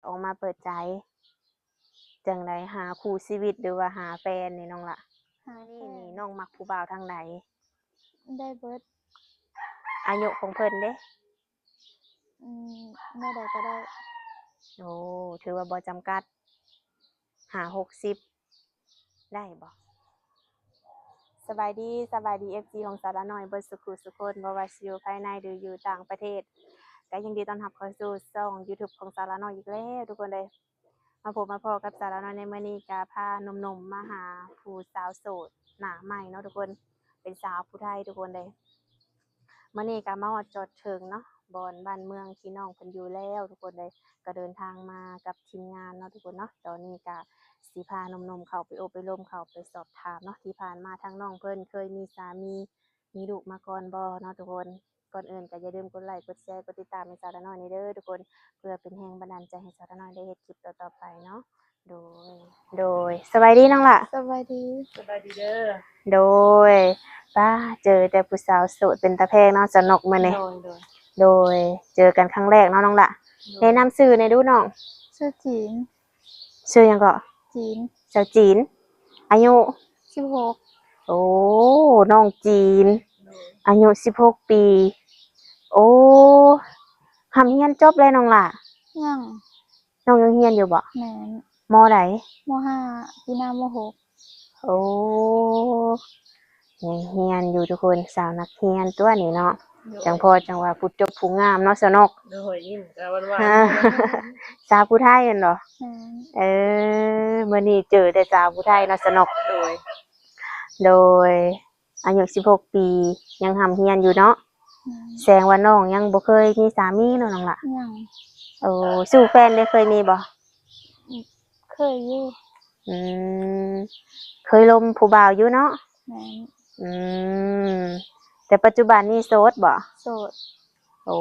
ອອກມາເປີດໃຈ ຈັ່ງໃດຫາຄູ່ຊີວິດ ຫຼືວ່າຫາແຟນນີ້ນ້ອງລະ? ຫາແຟນ. ນີ້ນ້ອງມັກຜູ້ບ່າວທາງໃດ? ໄດ້ເບິດ. ອາຍຸຂອງເພິ່ນເດ? ອືມ ແນວໃດກໍໄດ້. ໂອ້ ຖືວ່າບໍ່ຈຳກັດ ຫ້າຫົກສິບ ໄດ້ບໍ່? ສະບາຍດີ ສະບາຍດີ ເອັຟຊີ ຂອງສາວລານ້ອຍເບິດສຸຂູສຸຄົນ ບໍ່ວ່າຊິຢູ່ພາຍໃນ ຫຼື ຢູ່ຕ່າງປະເທດ ກໍຍິນດີຕ້ອນຮັບເຂົ້າສູ່ຊ່ອງຢູທູບຂອງສາວລານ້ອຍອີກແລ້ວທຸກຄົນເອີຍ. ມາພົບມາພໍ້ກັບສາວລານ້ອຍໃນມື້ນີ້ ກໍພາໜຸ່ມໆມາຫາຜູ້ສາວໂສດໜ້າໃໝ່ເນາະທຸກຄົນ ເປັນສາວຜູ້ໄທທຸກຄົນເອີຍ. ມື້ນີ້ກໍມາຮອດຈອດເຖິງເນາະ ບ່ອນບ້ານເມືອງທີ່ນ້ອງເພິ່ນຢູ່ແລ້ວທຸກຄົນເອີຍ. ກໍເດີນທາງມາກັບທີມງານເນາະທຸກຄົນເນາະ. ຕອນນີ້ກໍຊິພາໜຸ່ມໆເຂົ້າໄປໂອ້ໄປລົມ ເຂົ້າໄປສອບຖາມເນາະ ທີ່ຜ່ານມາທາງນ້ອງເພິ່ນເຄີຍມີສາມີ ມີລູກມາກ່ອນບໍ່ເນາະທຸກຄົນ. ກ່ອນອື່ນກໍຢ່າລືມກົດໄລ ກົດແຊ ກົດຕິດຕາມໃຫ້ສາວລານ້ອຍນີ້ເດີທຸກຄົນ ເພື່ອເປັນແຮງບັນດານໃຈໃຫ້ສາວລານ້ອຍໄດ້ເຮັດຄລິບຕໍ່ໆໄປເນາະ. ໂດຍ ໂດຍ ສະບາຍດີນ້ອງຫຼ້າ. ສະບາຍດີ. ສະບາຍດີເດີ. ໂດຍ ປ້າ ເຈີແຕ່ຜູ້ສາວໂສດເປັນຕາແພງເນາະ ສາວນົກ ມື້ນີ້. ໂດຍ ໂດຍ ໂດຍ ເຈີກັນຄັ້ງແລກເນາະນ້ອງຫຼ້າ. ໂດຍ ແນະນຳຊື່ແດ່ດູນ້ອງ. ຊື່ຈີນ. ຊື່ຫຍັງເກາະ? ຈີນ. ສາວຈີນ ອາຍຸ? ສິບຫົກ. ໂອ້ ນ້ອງຈີນ ອາຍຸສິບຫົກປີ. ໂອ້ ຮ່ຳຮຽນຈົບແລ້ວນ້ອງຫຼ້າ? ຍັງ. ນ້ອງຍັງຮຽນຢູ່ບໍ່? ແມ່ນ. ມໍໃດ? ມໍຫ້າ ປີໜ້າມໍຫົກ. ໂອ້ ຍັງຮຽນຢູ່ທຸກຄົນ ສາວນັກຮຽນຕົວະນີ້ເນາະ. ໂດຍ ຈັ່ງພໍຈັ່ງວ່າຜູ້ຈົບຜູ້ງາມເນາະ ສາວນົກ. ໂດຍ ຍິນແຕ່ຫວານໆ ສາວຜູ້ໄທແມ່ນບໍ່? ແມ່ນ. ເອີ ມື້ນີ້ເຈີແຕ່ສາວຜູ້ໄທເນາະ ສາວນົກ. ໂດຍ ໂດຍ ອາຍຸສິບຫົກປີ ຍັງຮ່ຳຮຽນຢູ່ເນາະ. ແມ່ນ. ແສດງວ່ານ້ອງຍັງບໍ່ເຄີຍມີສາມີເນາະນ້ອງຫຼ້າ? ຍັງ. ໂອ້ ສູ່ແຟນໄດ້ເຄີຍມີບໍ່? ເຄີຍຢູ່. ອືມ ເຄີຍລົມຜູ້ບ່າວຢູ່ເນາະ? ແມ່ນ. ອືມ ແຕ່ປັດຈຸບັນນີ້ໂສດບໍ່? ໂສດ. ໂອ້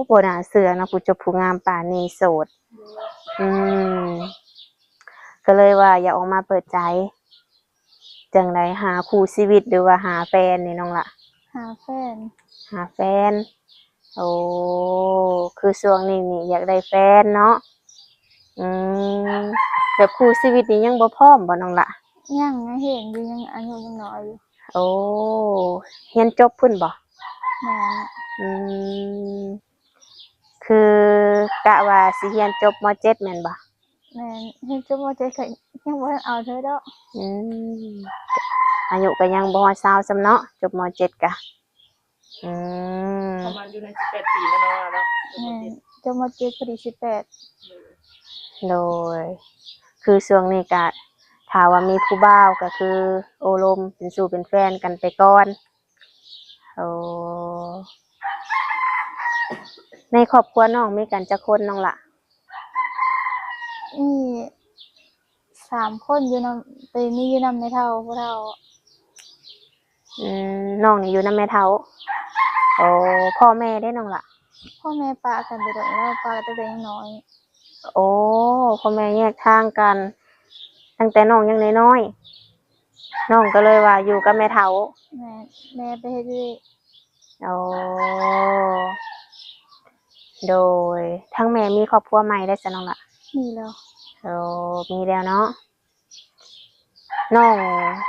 ບໍ່ໜ້າເຊື່ອເນາະ ຜູ້ຈົບຜູ້ງາມປານນີ້ໂສດ. ອືມ ກໍເລີຍວ່າຢາກອອກມາເປີດໃຈ. ຈັ່ງໃດຫາຄູ່ຊີວິດ ຫຼືວ່າຫາແຟນນີ້ນ້ອງຫຼ້າ? ຫາແຟນ. ຫາແຟນ. ໂອ້ ຄືຊ່ວງນີ້ນີ້ຢາກໄດ້ແຟນເນາະ. ອືມ ແບບຄູ່ຊີວິດນີ້ຍັງບໍ່ພ້ອມບໍ່ນ້ອງຫຼ້າ? ຍັງ ຍັງຮຽນຢູ່ ຍັງອາຍຸຍັງນ້ອຍຢູ່. ໂອ້ ຮຽນຈົບພຸ້ນບໍ່? ແມ່ນ. ອືມ ຄືກະວ່າຊິຮຽນຈົບ ມໍເຈັດ ແມ່ນບໍ່? ແມ່ນ ຮຽນຈົບ ມໍເຈັດ ກໍຍັງບໍ່ທັນເອົາເທື່ອດອກ. ອືມ ອາຍຸກໍຍັງບໍ່ຮອດຊາວຊ້ຳເນາະ ຈົບ ມໍເຈັດ ກະ. ອືມ ປະມານຢູ່ໃນສິບແປດປີແລ້ວເນາະ. ແມ່ນ ຈົບ ມໍເຈັດ ພໍດີສິບແປດ. ໂດຍ ຄືຊ່ວງນີ້ກະ ຖ້າວ່າມີຜູ້ບ່າວກໍຄືໂອ້ລົມເປັນຊູ້ເປັນແຟນກັນໄປກ່ອນ. ໂອ້ ໃນຄອບຄົວນ້ອງມີກັນຈັກຄົນນ້ອງຫຼ້າ? ມີສາມຄົນ ຢູ່ນຳ ໄປມີຢູ່ນຳແມ່ເຖົ້າຜູ້ເຖົ້າ. ອືມ ນ້ອງນີ້ຢູ່ນຳແມ່ເຖົ້າ. ໂອ້ ພໍ່ແມ່ເດ້ນ້ອງຫຼ້າ? ພໍ່ແມ່ປະກັນໄປດົນແລ້ວ ປະກັນຕັ້ງແຕ່ຍັງນ້ອຍ. ໂອ້ ພໍ່ແມ່ແຍກທາງກັນຕັ້ງແຕ່ນ້ອງຍັງນ້ອຍໆ ນ້ອງກໍເລີຍວ່າຢູ່ກັບແມ່ເຖົ້າ. ແມ່ນ ແມ່ໄປເຮັດວຽກ. ໂອ້ ໂດຍ ທາງແມ່ມີຄອບຄົວໃໝ່ແລ້ວຊະນ້ອງລະ? ມີແລ້ວ. ໂອ້ ມີແລ້ວເນາະ. ນ້ອງ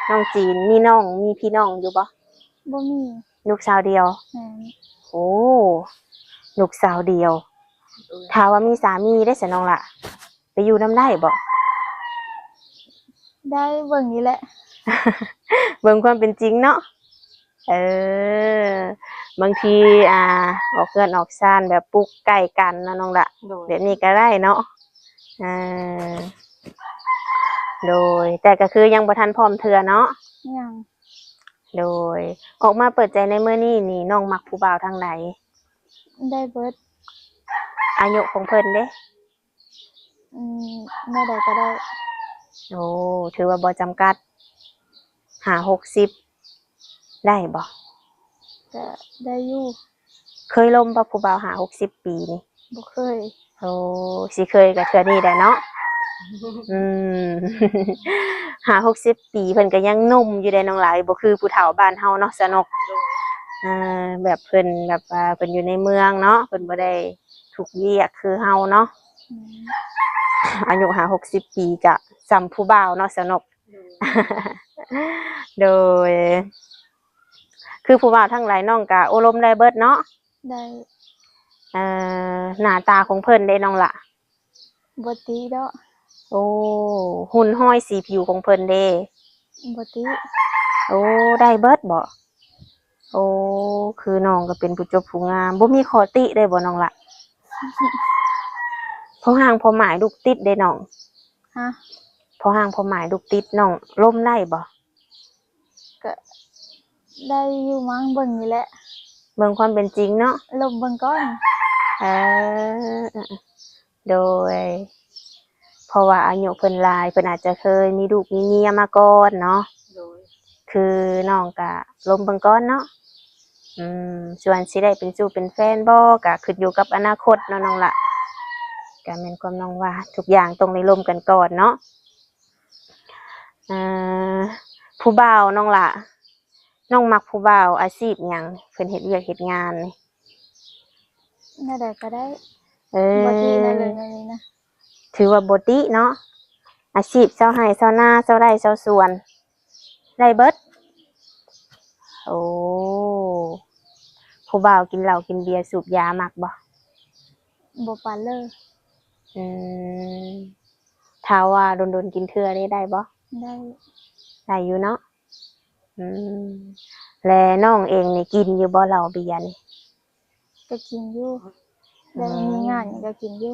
ນ້ອງຈີນ ມີນ້ອງ ມີພີ່ນ້ອງຢູ່ບໍ່? ບໍ່ມີ. ລູກສາວດຽວ? ແມ່ນ. ໂອ້ ລູກສາວດຽວ. ໂດຍ. ຖ້າວ່າມີສາມີເດ້ຊະນ້ອງລະ ໄປຢູ່ນຳໄດ້ບໍ່? ໄດ້ ເບິ່ງນີ້ແຫຼະ ເບິ່ງຄວາມເປັນຈິງເນາະ. ເອີ ບາງທີ ອ່າ ອອກເຮືອນອອກຊານແບບປຸກໃກ້ກັນເນາະນ້ອງລະ. ໂດຍ. ແບບນີ້ກໍໄດ້ເນາະ. ເອີ ໂດຍ ແຕ່ກໍຄືຍັງບໍ່ທັນພ້ອມເທື່ອເນາະ? ຍັງ. ໂດຍ ອອກມາເປີດໃຈໃນມື້ນີ້ນີ້ ນ້ອງມັກຜູ້ບ່າວທາງໃດ? ໄດ້ເບິດ. ອາຍຸຂອງເພິ່ນເດ້? ອືມ ແນວໃດກໍໄດ້. ໂອ້ ຖືວ່າບໍ່ຈຳກັດ ຫ້າຫົກສິບ ໄດ້ບໍ່? ກະໄດ້ຢູ່. ເຄີຍລົມບໍ່ ຜູ້ບ່າວຫ້າຫົກສິບປີນີ້? ບໍ່ເຄີຍ. ໂອ້ ຊິເຄີຍກໍເທື່ອນີ້ແຫຼະເນາະ. ອືມ ຫ້າຫົກສິບປີ ເພິ່ນກໍຍັງໜຸ່ມຢູ່ເດ້ນ້ອງຫຼ້າ ບໍ່ຄືຜູ້ເຖົ້າບ້ານເຮົາເນາະ ສະນົກ. ໂດຍ. ເອີ ແບບເພິ່ນ ແບບວ່າເພິ່ນຢູ່ໃນເມືອງເນາະ ເພິ່ນບໍ່ໄດ້ທຸກວຽກຄືເຮົາເນາະ. ອືມ ອາຍຸຫ້າຫົກສິບປີກະສ່ຳຜູ້ບ່າວເນາະ ສາວນົກ. ໂດຍ ໂດຍ ຄືຜູ້ບ່າວທັງຫຼາຍນ້ອງກະໂອ້ລົມໄດ້ເບິດເນາະ? ໄດ້. ເອີ ໜ້າຕາຂອງເພິ່ນເດ້ນ້ອງລະ? ບໍ່ຕິດອກ. ໂອ້ ຫຸ່ນຮ້ອຍສີຜິວຂອງເພິ່ນເດ້? ບໍ່ຕິດ. ໂອ້ ໄດ້ເບິດບໍ? ໂອ້ ຄືນ້ອງກໍເປັນຜູ້ຈົບຜູ້ງາມ ບໍ່ມີຂໍ້ຕິໄດ້ບໍນ້ອງລະ? ພໍຮ່າງພໍໝາຍລູກຕິດເດ້ນ້ອງ. ຮະ? ພໍຮ່າງພໍໝາຍລູກຕິດ ນ້ອງລົມໄດ້ບໍ? ກະໄດ້ຢູ່ມັ້ງ ເບິ່ງນີ້ແຫຼະ. ເບິ່ງຄວາມເປັນຈິງເນາະ ລົມເບິ່ງກ່ອນ. ເອີ ໂດຍ ເພາະວ່າອາຍຸເພິ່ນຫຼາຍ ເພິ່ນອາດຈະເຄີຍມີລູກມີເມຍມາກ່ອນເນາະ. ໂດຍ ຄືນ້ອງກະລົມເບິ່ງກ່ອນເນາະ. ອືມ ສ່ວນຊິໄດ້ເປັນຊູ້ເປັນແຟນບໍ່ ກະຂຶ້ນຢູ່ກັບອະນາຄົດເນາະນ້ອງລະ. ກະແມ່ນຄວາມນ້ອງວ່າ ທຸກຢ່າງຕ້ອງໄດ້ລົມກັນກ່ອນເນາະ. ເອີ ຜູ້ບ່າວນ້ອງລະ ນ້ອງມັກຜູ້ບ່າວອາຊີບຫຍັງ? ເພິ່ນເຮັດວຽກເຮັດງານນີ້ ແນວໃດກໍໄດ້. ເອີ ບໍ່ຕິແນວໃດແນວນີ້ນະ ຖືວ່າບໍ່ຕິເນາະ. ອາຊີບຊາວໄຮ່ຊາວນາ ຊາວໄຮ່ຊາວສວນ ໄດ້ເບິດ. ໂອ້ ຜູ້ບ່າວກິນເຫຼົ້າກິນເບຍສູບຢາມັກບໍ່? ບໍ່ປານເລີຍ. ອືມ ຖ້າວ່າດົນໆກິນເທື່ອນີ້ໄດ້ບໍ່? ໄດ້. ໄດ້ຢູ່ເນາະ. ອືມ ແລະນ້ອງເອງນີ້ກິນຢູ່ບໍ່ເຫຼົ້າເບຍນີ້? ກໍກິນຢູ່ ແບບມີງານຫຍັງກໍກິນຢູ່.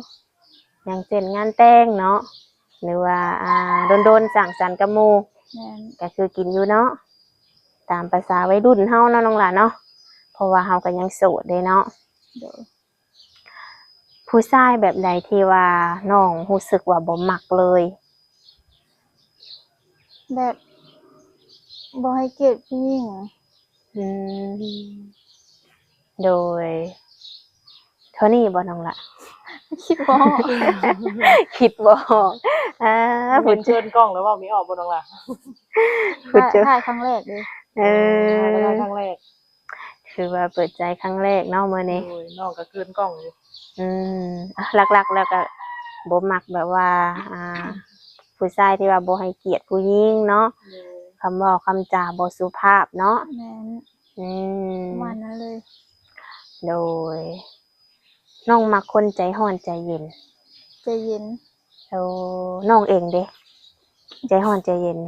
ຢ່າງເຊັ່ນງານແຕ່ງເນາະ ຫຼືວ່າ ອ່າ ດົນໆສັງສັນກັບໝູ່ ແມ່ນ ກໍຄືກິນຢູ່ເນາະ ຕາມປະສາໄວລຸ້ນເຮົາເນາະນ້ອງຫຼ້າເນາະ ເພາະວ່າເຮົາກໍຍັງໂສດເດ້ເນາະ. ໂດຍ. ຜູ້ຊາຍແບບໃດທີ່ວ່ານ້ອງຮູ້ສຶກວ່າບໍ່ມັກເລີຍ? ແບບບໍ່ໃຫ້ກຽດຜູ້ຍິງ. ອືມ ໂດຍ ເທົ່ານີ້ບໍ່ນ້ອງຫຼ້າ? ຄິດບໍ່ອອກ ຄິດບໍ່ອອກ. ອ່າ ເຂີນເຂີນກ້ອງແລ້ວເວົ້າບໍ່ອອກບໍ່ນ້ອງຫຼ້າ? ຖ່າຍ ຖ່າຍຄັ້ງແລກເດ້. ເອີ ຖ່າຍຄັ້ງແລກ. ຖືວ່າເປີດໃຈຄັ້ງແລກເນາະມື້ນີ້. ໂດຍ ນ້ອງກໍເຂີນກ້ອງຢູ່. ອືມ ຫຼັກໆແລ້ວກໍບໍ່ມັກແບບວ່າ ອ່າ ຜູ້ຊາຍທີ່ວ່າບໍ່ໃຫ້ກຽດຜູ້ຍິງເນາະ. ໂດຍ. ຄຳເວົ້າຄຳຈາບໍ່ສຸພາບເນາະ. ແມ່ນ. ອືມ ປະມານນັ້ນເລີຍ. ໂດຍ. ນ້ອງມັກຄົນໃຈຮ້ອນໃຈເຢັນ? ໃຈເຢັນ. ໂອ້ ນ້ອງເອງເດ ໃຈຮ້ອນໃຈເຢັນ?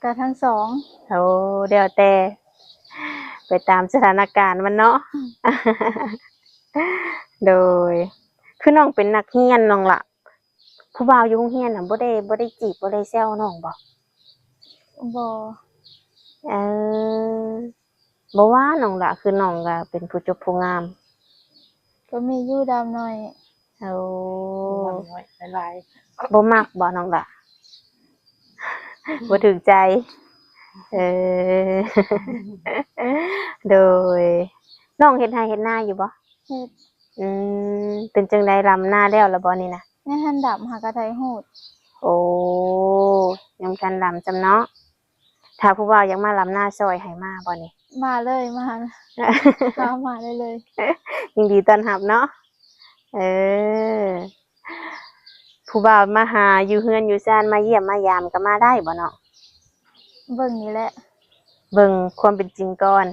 ກໍທັງສອງ. ໂອ້ ແລ້ວແຕ່ ໄປຕາມສະຖານະການມັນເນາະ. ອືມ ໂດຍ. ຄືນ້ອງເປັນນັກຮຽນນ້ອງລະ ຜູ້ບ່າວຢູ່ໂຮງຮຽນນະ ບໍ່ໄດ້ ບໍ່ໄດ້ຈີບ ບໍ່ໄດ້ແຊວນ້ອງບໍ່? ບໍ່. ເອີ ບໍ່ວ່ານ້ອງລະ ຄືນ້ອງກະເປັນຜູ້ຈົບຜູ້ງາມ. ກໍມີຢູ່ດຳໜ້ອຍ. ໂອ້ ດຳໜ້ອຍຫຼາຍໆ. ບໍ່ມັກບໍ່ນ້ອງລະ? ບໍ່ຖືກໃຈ. ເອີ ໂດຍ. ນ້ອງເຮັດໄຮ່ເຮັດນາຢູ່ບໍ່? ເຮັດ. ອືມ ເປັນຈັ່ງໃດ ລຳນາແລ້ວລະບໍ່ນີ້ນະ? ຍັງທັນດຳ ຫາກະໄຖຮູດ. ໂອ້ ຍັງທັນດຳຊ້ຳເນາະ. ຖ້າຜູ້ບ່າວຢາກມາລຳນາຊ່ອຍໃຫ້ມາບໍ່ນີ້? ມາເລີຍ ມາ ມາ ມາໄດ້ເລີຍ. ຍິນດີຕ້ອນຮັບເນາະ. ເອີ ຜູ້ບ່າວມາຫາຢູ່ເຮືອນຢູ່ຊານ ມາຢ້ຽມມາຢາມກໍມາໄດ້ບໍ່ນ້ອງ? ເບິ່ງນີ້ແຫຼະ ເບິ່ງຄວາມເປັນຈິງກ່ອນ.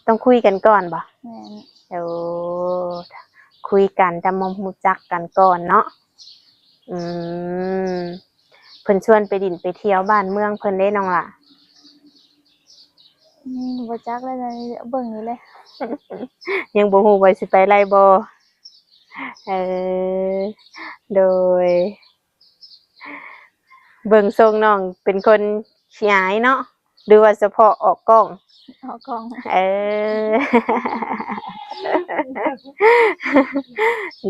ຕ້ອງຄຸຍກັນກ່ອນບໍ່? ແມ່ນ. ໂອ້ ຄຸຍກັນ ທຳຄວາມຮູ້ຈັກກັນກ່ອນເນາະ. ອືມ ເພິ່ນຊວນໄປດິນໄປທ່ຽວບ້ານເມືອງເພິ່ນເດ້ນ້ອງຫຼ້າ? ອືມ ບໍ່ຈັກແລ້ວ ເບິ່ງນີ້ແຫຼະ. ຍັງບໍ່ຮູ້ວ່າຊິໄປໄດ້ບໍ່? ເອີ ໂດຍ. ເບິ່ງຊົງນ້ອງເປັນຄົນຂີ້ອາຍເນາະ ຫຼືວ່າສະເພາະອອກກ້ອງ? ອອກກ້ອງ. ເອີ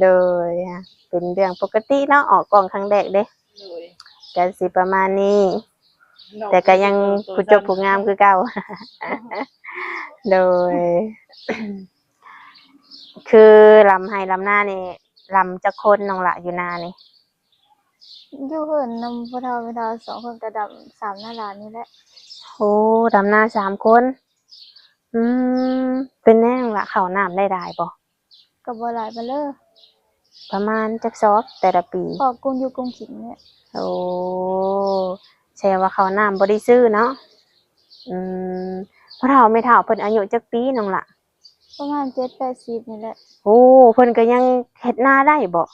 ໂດຍ ເປັນເລື່ອງປົກກະຕິເນາະ ອອກກ້ອງຄັ້ງແລກເດ້. ໂດຍ. ກະຊິປະມານນີ້ ແຕ່ກະຍັງຜູ້ຈົບຜູ້ງາມຄືເກົ່າ. ໂດຍ. ຄືລຳໄຮ່ລຳນານີ້ ລຳຈັກຄົນນ້ອງຫຼ້າຢູ່ນານີ້? ຢູ່ເຮືອນນຳພໍ່ເຖົ້າແມ່ເຖົ້າສອງຄົນ ກະດຳສາມນາຫຼານນີ້ແຫຼະ. ໂອ້ ດຳນາສາມຄົນ. ອືມ ເປັນແນວໃດລະ ເຂົ້ານ້ຳໄດ້ຫຼາຍບໍ່? ກໍບໍ່ຫຼາຍປານໃດ. ປະມານຈັກສອບແຕ່ລະປີ? ອອກກຸມຢູ່ກຸມກິນແຫຼະ. ໂອ້ ແສດງວ່າເຂົ້ານ້ຳບໍ່ໄດ້ຊື້ເນາະ. ອືມ ພໍ່ເຖົ້າແມ່ເຖົ້າເພິ່ນອາຍຸຈັກປີນ້ອງລະ? ປະມານເຈັດແປດສິບນີ້ແຫຼະ. ໂອ້ ເພິ່ນກໍຍັງເຮັດນາໄດ້ບໍ່?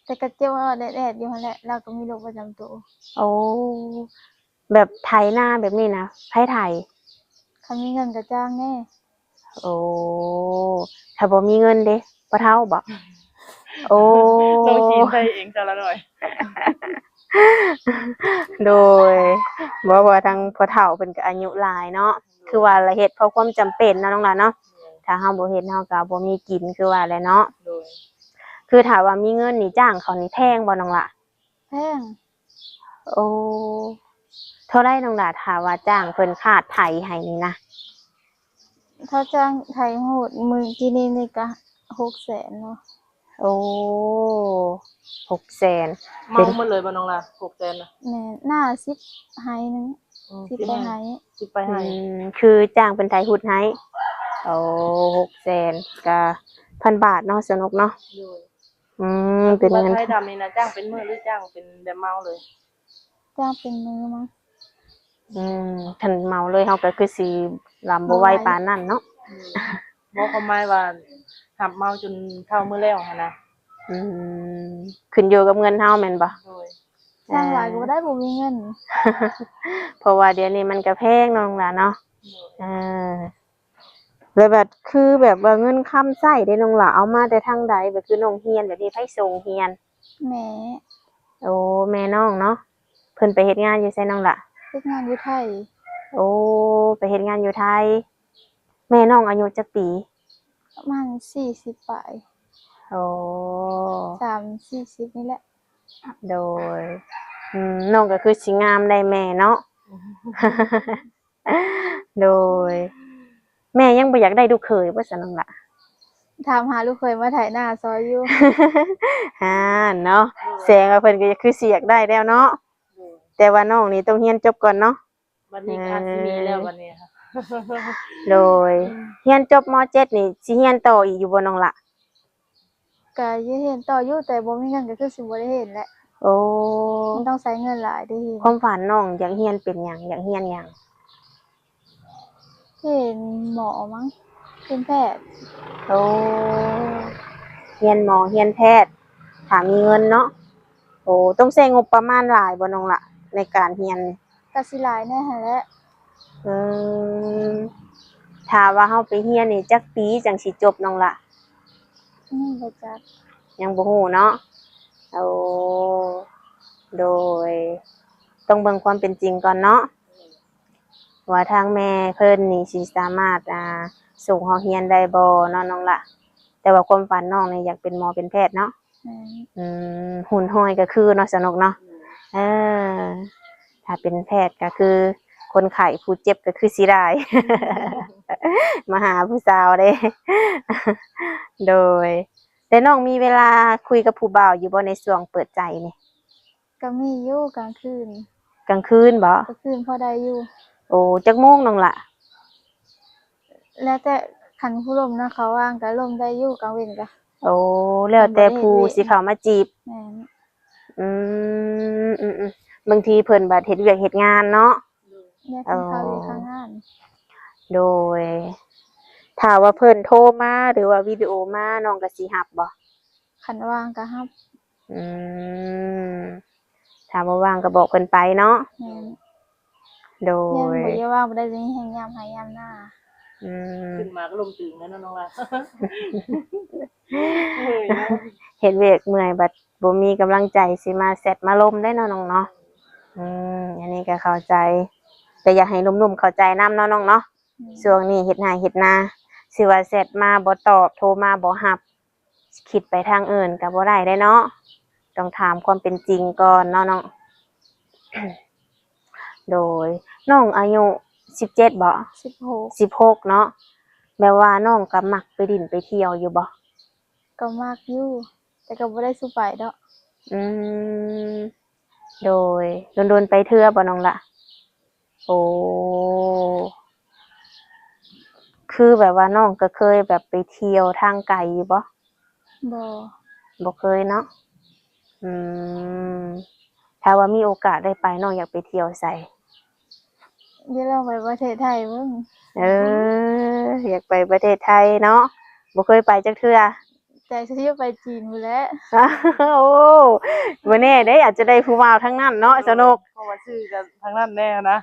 ແຕ່ກໍເຈັບອອດໆຢູ່ຫັ້ນແຫຼະ ລາວກໍມີໂລກປະຈຳໂຕ. ໂອ້ ແບບໄຖນາແບບນີ້ນະ ໃຜໄຖ? ຄັນມີເງິນກໍຈ້າງແດ່. ໂອ້ ຖ້າບໍ່ມີເງິນເດ ພໍ່ເຖົ້າບໍ? ໂອ້ ນ້ອງຈີນໄດ້ເອງຊະລະໜ້ອຍ. ໂດຍ ເວົ້າວ່າທາງພໍ່ເຖົ້າເພິ່ນກໍອາຍຸຫຼາຍເນາະ ຄືວ່າລະເຮັດເພາະຄວາມຈຳເປັນເນາະນ້ອງຫຼ້າເນາະ. ໂດຍ ຖ້າເຮົາບໍ່ເຮັດເຮົາກໍບໍ່ມີກິນ ຄືວ່າແຫຼະເນາະ. ໂດຍ ຄືຖ້າວ່າມີເງິນນີ້ຈ້າງເຂົານີ້ແພງບໍ່ນ້ອງຫຼ້າ? ແພງ. ໂອ້ ເທົ່າໃດນ້ອງຫຼ້າ ຖ້າວ່າຈ້າງເພິ່ນຄາດໄຖໃຫ້ນີ້ນະ? ຖ້າຈ້າງໄຖໂຫດມື້ກີ້ນີ້ນີ້ກະຫົກແສນເນາະ. ໂອ້ ຫົກແສນ ເໝົາໝົດເລີຍບໍ່ນ້ອງຫຼ້າ ຫົກແສນນະ? ແມ່ນ ໜ້າສິບໄຮ່ໜຶ່ງ. ອືມ ສິບໄຮ່ ສິບໄຮ່ ອືມ ຄືຈ້າງເພິ່ນໄຖຮຸດໃຫ້. ໂອ້ ຫົກແສນ ກະພັນບາດເນາະ ສະໜຸກເນາະ. ໂດຍ ອືມ ກໍຄື ເປັນເງິນ ວ່າໄຖດຳນີ້ນະ ຈ້າງເປັນມື້ ຫຼື ຈ້າງເປັນແບບເໝົາເລີຍ? ຈ້າງເປັນມື້ມັ້ງ. ອືມ ຄັນເໝົາເລີຍເຮົາກໍຄືຊິລຳບໍ່ໄຫວປານນັ້ນເນາະ. ອືມ ບໍ່ ຄວາມໝາຍວ່າຮັບເໝົາຈົນເທົ່າມື້ແລ້ວຫັ້ນນະ. ອືມ ຂຶ້ນຢູ່ກັບເງິນເຮົາແມ່ນບໍ່? ໂດຍ ຈ້າງຫຼາຍກໍບໍ່ໄດ້ ບໍ່ມີເງິນ ເພາະວ່າດຽວນີ້ມັນກໍແພງເນາະນ້ອງຫຼ້າເນາະ. ໂດຍ ເອີ ແລ້ວບັດຄືແບບວ່າເງິນຄຳໃຊ້ເດ້ນ້ອງຫຼ້າ ເອົາມາແຕ່ທາງໃດ? ແບບຄືນ້ອງຮຽນແບບນີ້ ໃຜສົ່ງຮຽນ? ແມ່. ໂອ້ ແມ່ນ້ອງເນາະ ເພິ່ນໄປເຮັດງານຢູ່ໃສນ້ອງຫຼ້າ? ເຮັດງານຢູ່ໄທ. ໂອ້ ໄປເຮັດງານຢູ່ໄທ. ແມ່ນ້ອງອາຍຸຈັກປີ? ປະມານສີ່ສິບປາຍ. ໂອ້ ສາມສີ່ສິບນີ້ແຫຼະ. ໂດຍ ອືມ ນ້ອງກໍຄືຊິງາມໄດ້ແມ່ເນາະ. ໂດຍ ແມ່ຍັງບໍ່ຢາກໄດ້ລູກເຂີຍບໍ່ຊະນ້ອງຫຼ້າ? ຖາມຫາລູກເຂີຍມາໄຖນາຊ່ອຍຢູ່. ຫັ້ນເນາະ ໂດຍ ແສດງວ່າເພິ່ນກໍຄືຊິຢາກໄດ້ແລ້ວເນາະ. ໂດຍ ແຕ່ວ່ານ້ອງນີ້ຕ້ອງຮຽນຈົບກ່ອນເນາະ. ບັດນີ້ກໍອາດຊິມີແລ້ວບັດນີ້. ໂດຍ ຮຽນຈົບ ມ.ເຈັດ ນີ້ຊິຮຽນຕໍ່ອີກຢູ່ບໍ່ນ້ອງຫຼ້າ? ກະຢາກຮຽນຕໍ່ຢູ່ ແຕ່ບໍ່ມີເງິນກໍຄືຊິບໍ່ໄດ້ຮຽນແຫຼະ. ໂອ້ ມັນຕ້ອງໃຊ້ເງິນຫຼາຍເດ້ຮຽນ. ຄວາມຝັນນ້ອງຢາກຮຽນເປັນຫຍັງ? ຢາກຮຽນຫຍັງ? ຮຽນໝໍມັ້ງ ຮຽນແພດ. ໂອ້ ຮຽນໝໍ ຮຽນແພດ ຖ້າມີເງິນເນາະ. ໂອ້ ຕ້ອງໃຊ້ງົບປະມານຫຼາຍບໍ່ນ້ອງຫຼ້າ ໃນການຮຽນ? ກະຊິຫຼາຍແດ່ຫັ້ນແຫຼະ. ອືມ ຖ້າວ່າເຮົາໄປຮຽນນີ້ຈັກປີຈັ່ງຊິຈົບນ້ອງຫຼ້າ? ອືມ ບໍ່ຈັກ ຍັງບໍ່ຮູ້ເນາະ. ໂອ້ ໂດຍ ຕ້ອງເບິ່ງຄວາມເປັນຈິງກ່ອນເນາະ ວ່າທາງແມ່ເພິ່ນນີ້ຊິສາມາດ ອ່າ ສົ່ງເຮົາຮຽນໄດ້ບໍ່ເນາະນ້ອງຫຼ້າ? ແຕ່ວ່າຄວາມຝັນນ້ອງນີ້ຢາກເປັນໝໍເປັນແພດເນາະ. ແມ່ນ. ອືມ ຮຸ່ນຮອຍກໍຄືເນາະ ສະໜຸກເນາະ. ເອີ ຖ້າເປັນແພດກໍຄືຄົນໄຂ້ຜູ້ເຈັບກໍຄືຊິໄດ້ ມາຫາຜູ້ສາວເດ້. ໂດຍ ແຕ່ນ້ອງມີເວລາຄຸຍກັບຜູ້ບ່າວຢູ່ບໍ່ໃນຊ່ວງເປີດໃຈນີ້? ກໍມີຢູ່ກາງຄືນ. ກາງຄືນບໍ? ກາງຄືນພໍໄດ້ຢູ່. ໂອ້ ຈັກໂມງນ້ອງຫຼ້າ? ແລ້ວແຕ່ ຄັນຜູ້ລົມນະ ເຂົາວ່າງກໍລົມໄດ້ຢູ່ ກາງເວັນກໍ. ໂອ້ ແລ້ວແຕ່ຜູ້ຊິເຂົ້າມາຈີບ. ແມ່ນ. ອືມ ອືມໆ ບາງທີເພິ່ນບັດເຮັດວຽກເຮັດງານເນາະ. ໂດຍ ແຍກກັນເຂົ້າວຽກເຂົ້າງານ. ໂດຍ ຖ້າວ່າເພິ່ນໂທມາ ຫຼືວ່າວິດີໂອມາ ນ້ອງກໍຊິຮັບບໍ່? ຄັນວ່າງກໍຮັບ. ອືມ ຖ້າບໍ່ວ່າງກໍບອກເພິ່ນໄປເນາະ. ແມ່ນ. ໂດຍ ຍັງບໍ່ໄດ້ວ່າງ ບໍ່ໄດ້ມີແຮງຍາມໄຮ່ຍາມນາ. ອືມ ຂຶ້ນມາກໍລົມຕຶງແລ້ວເນາະນ້ອງລະ. ເມື່ອຍເນາະ ເຮັດວຽກເມື່ອຍ ບັດບໍ່ມີກຳລັງໃຈຊິມາແຊັດມາລົມໄດ້ເນາະນ້ອງເນາະ. ອືມ ອັນນີ້ກໍເຂົ້າໃຈ ແຕ່ຢາກໃຫ້ໜຸ່ມໆເຂົ້າໃຈນຳເນາະນ້ອງເນາະ. ອືມ ຊ່ວງນີ້ເຮັດໄຮ່ເຮັດນາ ຊິວ່າແຊັດມາບໍ່ຕອບ ໂທມາບໍ່ຮັບ ຄິດໄປທາງອື່ນກໍບໍ່ໄດ້ເດ້ເນາະ ຕ້ອງຖາມຄວາມເປັນຈິງກ່ອນເນາະນ້ອງ. ໂດຍ ນ້ອງອາຍຸສິບເຈັດບໍ? ສິບຫົກ. ສິບຫົກເນາະ ແບບວ່ານ້ອງກໍມັກໄປຫຼິ້ນໄປທ່ຽວຢູ່ບໍ? ກໍມັກຢູ່ ແຕ່ກໍບໍ່ໄດ້ສູ່ໄປດອກ. ອືມ ໂດຍ ດົນໆໄປເທື່ອບໍນ້ອງລະ? ໂອ້ ຄືແບບວ່ານ້ອງກໍເຄີຍແບບໄປທ່ຽວທາງໄກຢູ່ບໍ? ບໍ່. ບໍ່ເຄີຍເນາະ. ອືມ ຖ້າວ່າມີໂອກາດໄດ້ໄປ ນ້ອງຢາກໄປທ່ຽວໃສ? ຢາກລອງໄປປະເທດໄທເບິ່ງ. ເອີ ຢາກໄປປະເທດໄທເນາະ, ບໍ່ເຄີຍໄປຈັກເທື່ອ. ໃຈຊິໄປຈີນພຸ້ນແຫຼະ. ໂອ້ ບໍ່ແນ່ເດ້ ອາດຈະໄດ້ຜູ້ບ່າວທາງນັ້ນເນາະ ສະໜຸກ. ເພາະວ່າຊື່ກັນທາງນັ້ນແນ່ນະ.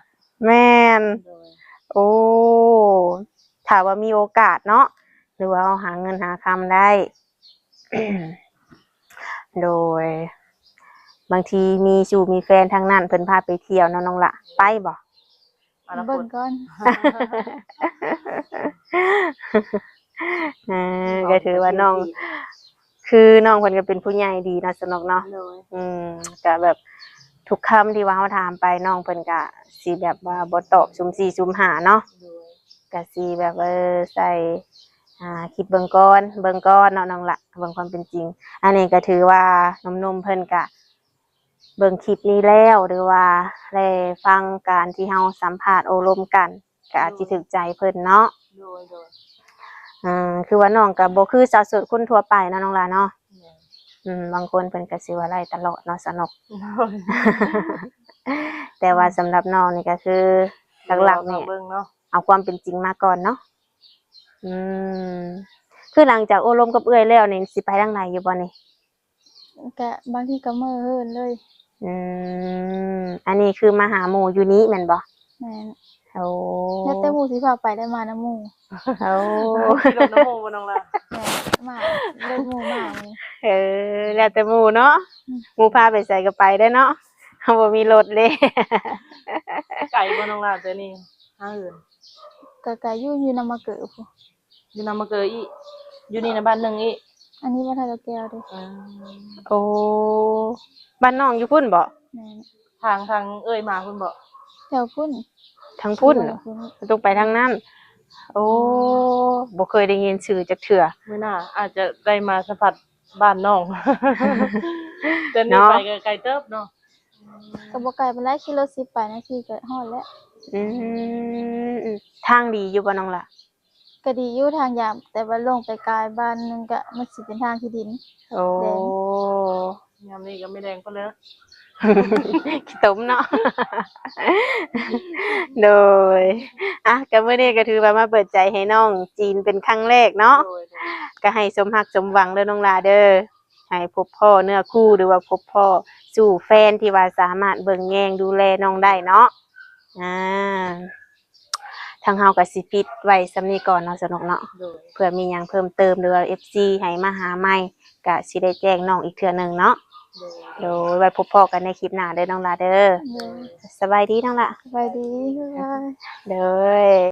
ແມ່ນ. ໂດຍ. ໂອ້ ຖ້າວ່າມີໂອກາດເນາະ ຫຼືວ່າເຮົາຫາເງິນຫາຄຳໄດ້ ໂດຍ ບາງທີມີຊູ່ມີແຟນທາງນັ້ນ ເພິ່ນພາໄປທ່ຽວເນາະ ນ້ອງຫຼ້າ ໄປບໍ່? ອະນາຄົດ ເບິ່ງກ່ອນ. ເອີ ກໍຖືວ່ານ້ອງ ຄືນ້ອງເພິ່ນກໍເປັນຜູ້ໃຫຍ່ດີເນາະ ສະໜຸກເນາະ. ໂດຍ. ອືມ ກໍແບບທຸກຄຳທີ່ວ່າເຮົາຖາມໄປ ນ້ອງເພິ່ນກໍຊິແບບວ່າບໍ່ຕອບສຸ່ມສີ່ສຸ່ມຫ້າເນາະ. ໂດຍ. ກະຊິແບບ ເອີ ໃສ່ ອ່າ ຄິດເບິ່ງກ່ອນ ເບິ່ງກ່ອນເນາະ ນ້ອງຫຼ້າ ເບິ່ງຄວາມເປັນຈິງ. ອັນນີ້ກະຖືວ່າໜຸ່ມໆເພິ່ນກະເບິ່ງຄລິບນີ້ແລ້ວ ຫຼືວ່າໄດ້ຟັງການທີ່ເຮົາສຳພາດໂອ້ລົມກັນ ກະອາດຊິຖືກໃຈເພິ່ນເນາະ. ໂດຍ ໂດຍ. ເອີ ຄືວ່ານ້ອງກະບໍ່ຄືສາວໂສດຄົນທົ່ວໄປເນາະ ນ້ອງຫຼ້າເນາະ. ແມ່ນ. ອືມ ບາງຄົນເພິ່ນກະຊິວ່າໄລ່ຕະຫຼອດເນາະ ສະໜຸກ. ໂດຍ. ແຕ່ວ່າສຳລັບນ້ອງນີ້ກະຄື ຫຼັກໆນີ້ ເບິ່ງເນາະ ເອົາຄວາມເປັນຈິງມາກ່ອນເນາະ. ອືມ ຄືຫຼັງຈາກໂອ້ລົມກັບເອື້ອຍແລ້ວນີ້ ຊິໄປທາງໃດຢູ່ບໍ່ນີ້? ກະບາງທີກໍເມືອເຮືອນເລີຍ. ອືມ ອັນນີ້ຄືມາຫາໝູ່ຢູ່ນີ້ແມ່ນບໍ່? ແມ່ນ. ໂອ້ ແລ້ວແຕ່ໝູ່ຊິພາໄປ ໄດ້ມານຳໝູ່. ໂອ້ ຂີ່ລົດນຳໝູ່ບໍ່ ນ້ອງຫຼ້າ? ແມ່ນ ມາລົດໝູ່ມາມື້ນີ້. ເອີ ແລ້ວແຕ່ໝູ່ເນາະ. ອືມ ໝູ່ພາໄປໃສກໍໄປໄດ້ເນາະ ເຮົາບໍ່ມີລົດເດ້. ໄກບໍ່ ນ້ອງຫຼ້າ ແຕ່ນີ້ຫາເຮືອນ? ກໍໄກຢູ່ ຢູ່ນຳມະເກີພຸ້ນ. ຢູ່ນຳມະເກີອີກ ຢູ່ນີ້ນະບ້ານໜຶ່ງອີກ. ອັນນີ້ບ້ານທ່າດອກແກ້ວເດ້. ອືມ ໂອ້ ບ້ານນ້ອງຢູ່ພຸ້ນບໍ? ແມ່ນ. ທາງ ທາງເອື້ອຍມາພຸ້ນບໍ? ແຖວພຸ້ນ ທາງພຸ້ນ. ຊິໄປທາງພຸ້ນ ຕ້ອງໄປທາງນັ້ນ. ໂອ້ ອືມ ບໍ່ເຄີຍໄດ້ຍິນຊື່ຈັກເທື່ອ. ມື້ໜ້າອາດຈະໄດ້ມາສຳຜັດບ້ານນ້ອງ ແຕ່ນີ້ ເນາະ ໄປກໍໄກເຕີບເນາະ. ກໍບໍ່ໄກປານໃດ ຂີ່ລົດສິບປາຍນາທີກໍຮອດແລ້ວ. ອືມ ທາງດີຢູ່ບໍ່ ນ້ອງຫຼ້າ? ກໍດີຢູ່ ທາງຍາມ ແຕ່ວ່າລົງໄປກາຍບ້ານໜຶ່ງກະມັນຊິເປັນທາງຂີ້ດິນ. ໂອ້ ແດງ ຍາມນີ້ກໍມີແດງປະເລີ ຂີ້ຕົມເນາະ. ໂດຍ ອ່ະ ກໍມື້ນີ້ກໍຖືວ່າມາເປີດໃຈໃຫ້ນ້ອງຈີນເປັນຄັ້ງແລກເນາະ. ໂດຍ ໂດຍ. ກໍໃຫ້ສົມຮັກສົມຫວັງເດີນ້ອງຫຼ້າເດີ ໃຫ້ພົບພໍ້ເນື້ອຄູ່ ຫຼືວ່າພົບພໍ້ສູ່ແຟນທີ່ວ່າສາມາດເບິ່ງແຍງດູແລນ້ອງໄດ້ເນາະ. ອ່າ ທາງເຮົາກໍຊິປິດໄວ້ສ່ຳນີ້ກ່ອນເນາະ ສະໜຸກເນາະ. ໂດຍ. ເພື່ອມີຫຍັງເພີ່ມເຕີມ ຫຼືວ່າເອັຟຊີໃຫ້ມາຫາໃໝ່ ກໍຊິໄດ້ແຈ້ງນ້ອງອີກເທື່ອໜຶ່ງເນາະ. ໂດຍ. ໂດຍ ໄວ້ພົບພໍ້ກັນໃນຄລິບໜ້າເດີນ້ອງຫຼ້າເດີ. ໂດຍ. ສະບາຍດີນ້ອງຫຼ້າ. ສະບາຍດີ. ບາຍບາຍ. ໂດຍ.